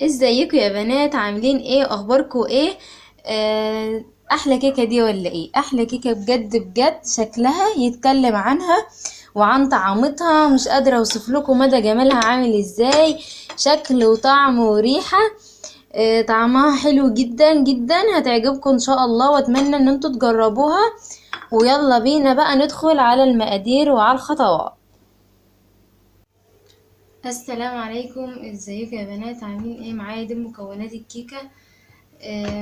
ازيكم يا بنات؟ عاملين ايه؟ اخباركم ايه؟ احلى كيكة دي ولا ايه؟ احلى كيكة بجد بجد، شكلها يتكلم عنها وعن طعمتها، مش قادرة اوصف لكم مدى جمالها عامل ازاي، شكل وطعم وريحه. طعمها حلو جدا جدا، هتعجبكم ان شاء الله، واتمنى ان انتوا تجربوها. ويلا بينا بقى ندخل على المقادير وعلى الخطوات. السلام عليكم، ازيكم يا بنات؟ عاملين ايه؟ معايا دي مكونات الكيكه.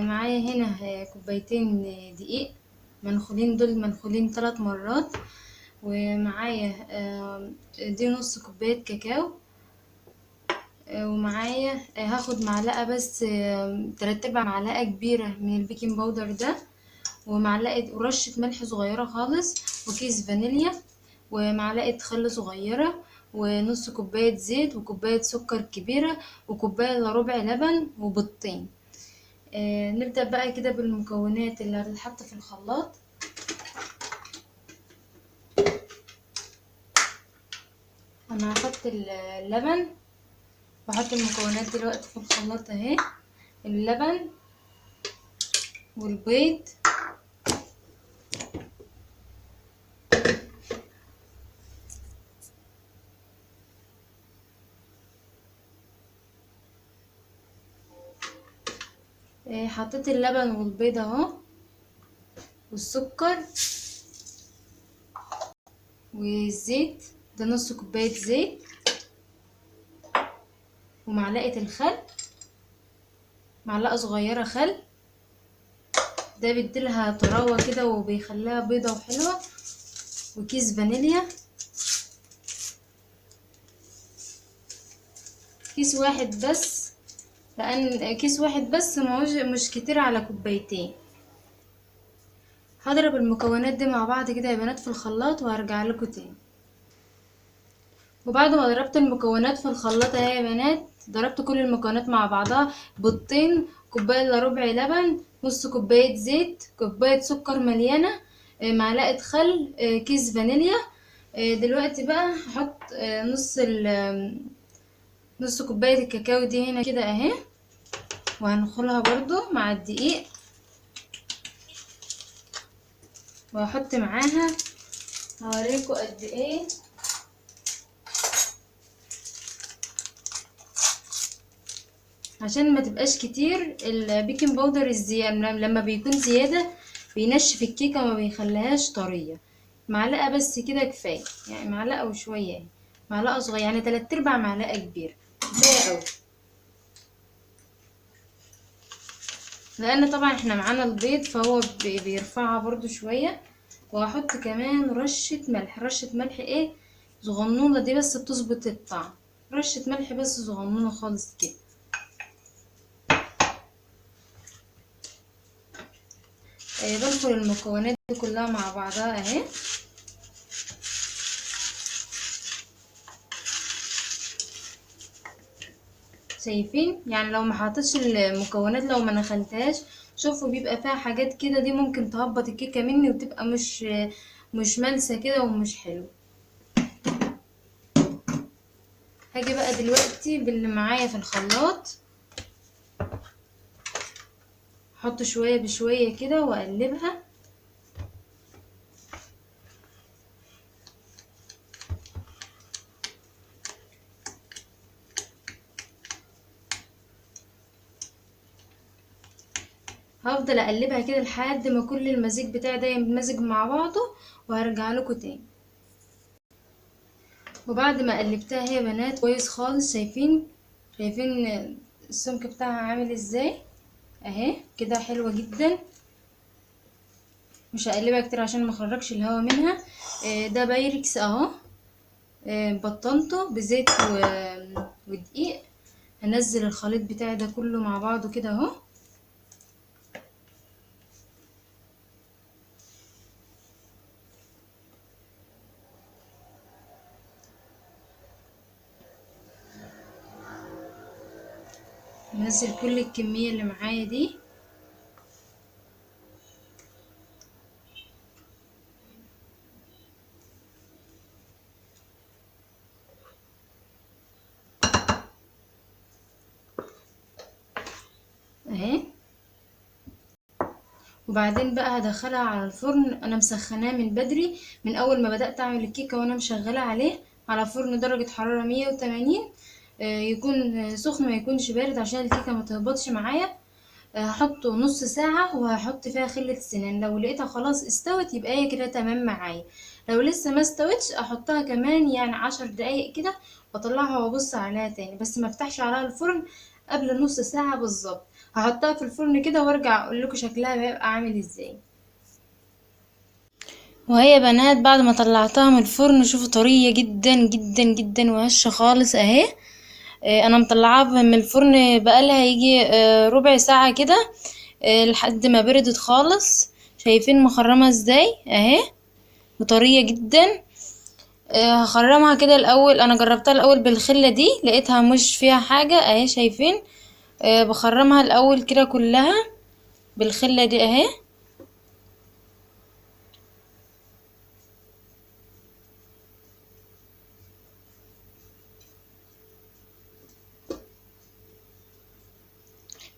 معايا هنا كوبايتين دقيق منخولين، دول منخولين 3 مرات. ومعايا دي نص كوباية كاكاو. ومعايا هاخد معلقه بس، 3/4 معلقه كبيرة من البيكنج باودر ده، ومعلقة ورشه ملح صغيرة خالص، وكيس فانيليا، ومعلقة خل صغيرة، ونص كوباية زيت، وكوبايه سكر كبيرة، وكوبايه الا ربع لبن، وبيضتين. نبدأ بقى كده بالمكونات اللي هتتحط في الخلاط. انا هحط اللبن، بحط المكونات دلوقتي في الخلاط اهي، اللبن والبيض، حطيت اللبن والبيض اهو، والسكر والزيت، ده نص كوباية زيت، ومعلقة الخل، معلقة صغيرة خل، ده بيديلها طراوة كده وبيخليها بيضة وحلوة، وكيس فانيليا، كيس واحد بس، لان كيس واحد بس مش كتير على كوبايتين. هضرب المكونات دي مع بعض كده يا بنات في الخلاط وهرجع لكم تاني. وبعد ما ضربت المكونات في الخلاط اهي يا بنات، ضربت كل المكونات مع بعضها، بيضتين، كوباية الا ربع لبن، نص كوباية زيت، كوباية سكر مليانة، معلقه خل، كيس فانيليا. دلوقتي بقى هحط نص كوباية الكاكاو دي هنا كده اهي، وهنخلها برضو مع الدقيق، وهحط معاها، هوريكم قد ايه. عشان ما تبقاش كتير البيكنج باودر الزيادة، لما بيكون زيادة بينشف الكيكة وما بيخليهاش طرية. معلقة بس كده كفاية، يعني معلقة وشوية، يعني معلقة صغيرة، يعني 3/4 معلقة كبيرة كفاية قوي، لان طبعا احنا معانا البيض فهو بيرفعها برضو شوية. وهحط كمان رشة ملح، رشة ملح ايه صغنونة دي بس بتظبط الطعم، رشة ملح بس صغنونة خالص كده. بدخل المكونات دي كلها مع بعضها اهي. شايفين؟ يعني لو ما حطيتش المكونات، لو ما نخلتهاش، شوفوا بيبقى فيها حاجات كده، دي ممكن تهبط الكيكه مني وتبقى مش ملسه كده ومش حلو. هاجي بقى دلوقتي باللي معايا في الخلاط، احط شوية بشوية كده واقلبها. هفضل اقلبها كده لحد ما كل المزيج بتاعي ده يندمج مع بعضه، وهرجع لكم تاني. وبعد ما قلبتها هي يا بنات كويس خالص، شايفين السمك بتاعها عامل ازاي اهي كده، حلوة جدا. مش هقلبها كتير عشان ما اخرجش الهواء منها. ده بايركس اهو، بطنته بزيت ودقيق. هنزل الخليط بتاعي ده كله مع بعضه كده اهو. هنزل كل الكمية اللي معايا دي. اهي. وبعدين بقى هدخلها على الفرن، انا مسخناه من بدري من اول ما بدأت اعمل الكيكة وانا مشغلة عليه على فرن درجة حرارة 180، يكون سخن ما يكونش بارد عشان الكيكة ما تهبطش معايا. هحطه نص ساعة وهحط فيها خلة السنان، لو لقيتها خلاص استوت يبقى هي كده تمام معايا، لو لسه ما استوتش احطها كمان 10 دقايق كده واطلعها وابص عليها تاني، بس ما افتحش عليها الفرن قبل نص ساعة بالظبط. هحطها في الفرن كده وارجع اقول لكم شكلها بيبقى عامل ازاي. وهي يا بنات بعد ما طلعتها من الفرن شوفوا طرية جدا جدا جدا وهشة خالص اهي. انا مطلعاها من الفرن بقالها يجي ربع ساعة كده، لحد ما بردت خالص. شايفين مخرمة ازاي اهي وطرية جدا. هخرمها كده الاول، انا جربتها الاول بالخلة دي لقيتها مش فيها حاجة اهي، شايفين. بخرمها الاول كده كلها بالخلة دي اهي.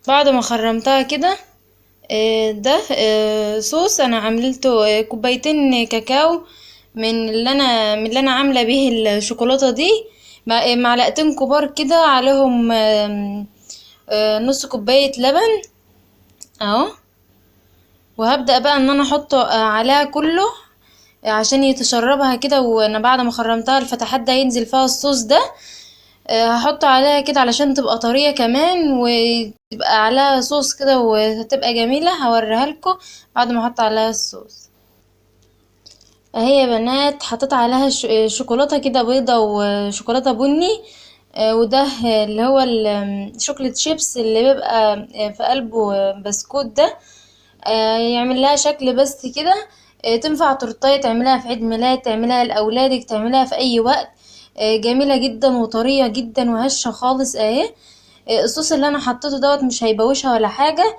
بعد ما خرمتها كده، ده صوص انا عملته، كوبايتين كاكاو من اللي انا عامله به الشوكولاته دي، معلقتين كبار كده عليهم، نص كوبايه لبن اهو. وهبدا بقى ان انا احطه عليها كله عشان يتشربها كده، وانا بعد ما خرمتها الفتحات ده ينزل فيها الصوص ده، هحطه عليها كده علشان تبقى طريه كمان وتبقى عليها صوص كده وهتبقى جميله. هوريها لكم بعد ما احط عليها الصوص. اهي يا بنات حطيت عليها شوكولاته كده بيضه وشوكولاته بني، وده اللي هو الشوكولاتة شيبس اللي بيبقى في قلبه بسكوت ده، يعمل لها شكل بس كده. تنفع تورتايه تعملها في عيد ميلاد، تعملها لاولادك، تعملها في اي وقت. جميله جدا وطريه جدا وهشه خالص اهي. الصوص اللي انا حطيته دوت مش هيبوشها ولا حاجه،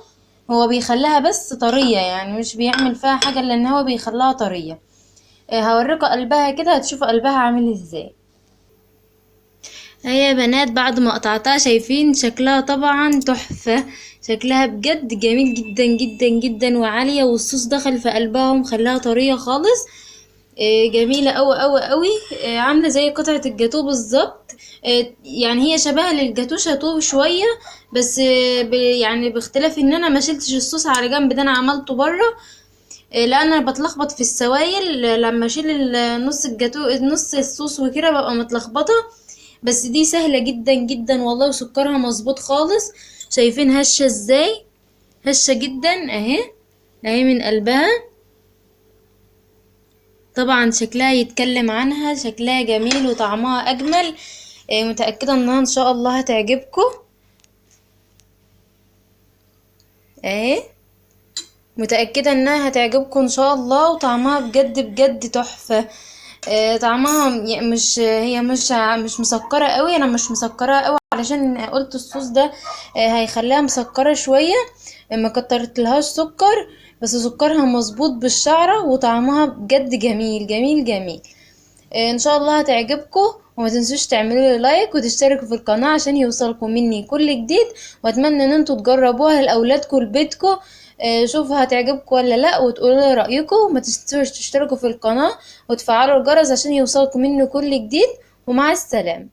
هو بيخليها بس طريه، مش بيعمل فيها حاجه لان هو بيخليها طريه. هوريكم قلبها كده هتشوفوا قلبها عامل ازاي. اهي يا بنات بعد ما قطعتها شايفين شكلها طبعا تحفه، شكلها بجد جميل جدا جدا جدا وعاليه، والصوص دخل في قلبها ومخليها طريه خالص. جميله قوي قوي قوي، عامله زي قطعه الجاتوه بالظبط. هي شبه للجاتوه شاتوه شويه بس، باختلاف ان انا ما شلتش الصوص على جنب، ده انا عملته بره، لان انا بتلخبط في السوائل لما اشيل نص الجاتوه نص الصوص وكده ببقى متلخبطه، بس دي سهله جدا جدا والله، وسكرها مظبوط خالص. شايفين هشه ازاي؟ هشه جدا اهي، اهي من قلبها. طبعا شكلها يتكلم عنها، شكلها جميل وطعمها اجمل. متاكده انها ان شاء الله هتعجبكم اهي، متاكده انها هتعجبكم ان شاء الله، وطعمها بجد بجد تحفه. طعمها مش، هي مش مسكره قوي، انا مش مسكره قوي علشان قلت الصوص ده، هيخليها مسكره شويه، ما كترتلهاش سكر، بس سكرها مظبوط بالشعره، وطعمها بجد جميل جميل جميل. ان شاء الله هتعجبكم، وما تنسوش تعملوا لي لايك وتشتركوا في القناه عشان يوصلكم مني كل جديد، واتمنى ان انتوا تجربوها لاولادكم لبيتكم. شوفوا هتعجبكم ولا لا، وتقولوا لي رايكم، وما تنسوش تشتركوا في القناه وتفعلوا الجرس عشان يوصلكم مني كل جديد. ومع السلامه.